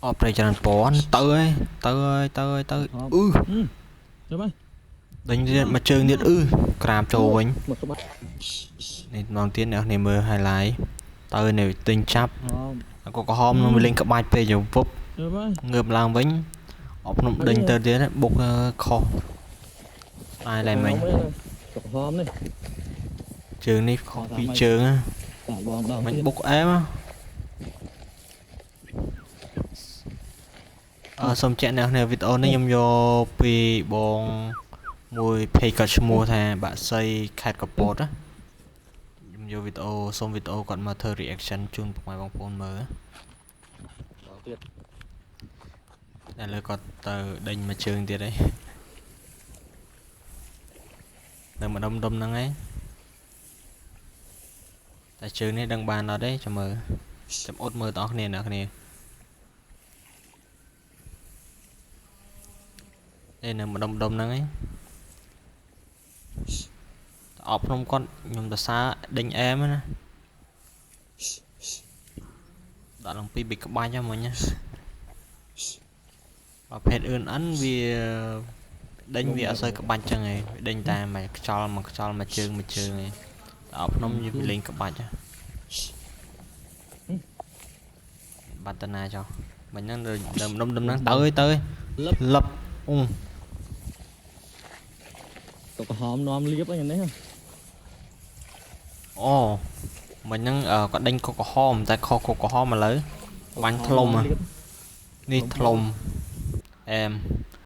អបព្រៃច្រើនពណ៌ទៅហើយទៅហើយទៅហើយទៅអឺ ទៅបាយ ដេញទៀតមួយជើងទៀតអឺក្រាបចូលវិញ មកក្បាច់ នេះម្ដងទៀតអ្នកនេះមើល highlight ទៅនេះទិញចាប់ ហម ក៏ក្រហមនឹងវាលេងក្បាច់ពេកទៅវឹប ទៅបាយ ងើបឡើងវិញអបភ្នំដេញទៅទៀតបុកខុសតែឡើយមិញ ក្រហមនេះ ជើងនេះខុសពីរជើង បងបងដង មិញបុកអែមអឺសូមជែកអ្នកនេះវីដេអូនេះខ្ញុំយកពីបងមួយ page គាត់ឈ្មោះថាបាក់សីខេត្តកពតណាខ្ញុំយកវីដេអូសូមវីដេអូគាត់មកធ្វើ reaction ជូនពុកម៉ែបងប្អូនមើល ដងទៀត តែលើគាត់ទៅដេញមួយជើងទៀតឯងនៅម្ដុំដុំហ្នឹងឯងតែជើងនេះដឹងបានអត់ទេចាំមើលចាំអត់មើលបងប្អូនអ្នកគ្នាឯនៅម្ដុំដុំហ្នឹងឯងអបភ្នំគាត់ខ្ញុំទៅសើដេញអែមណាដាក់ឡើងពីបិក្បាច់ហ្នឹងមិញណាប្រភេទអឿនអិនវាដេញវាអត់សូវក្បាច់ចឹងឯងវាដេញតែមួយខ្យល់មួយខ្យល់មួយជើងមួយជើងឯងតែអបភ្នំវាលេងក្បាច់ហ៎បាត់តាណាចុះមិញហ្នឹងនៅម្ដុំដុំហ្នឹងទៅអើយទៅអើយ លឹប លឹបអ៊ុង ទៅក្រហមនាំលៀបអីនេះ អូមិញហ្នឹងគាត់ដេញកុកក្រហមតែខុសកុកក្រហមឥឡូវបាញ់ធ្លុំហ៎នេះធ្លុំអែម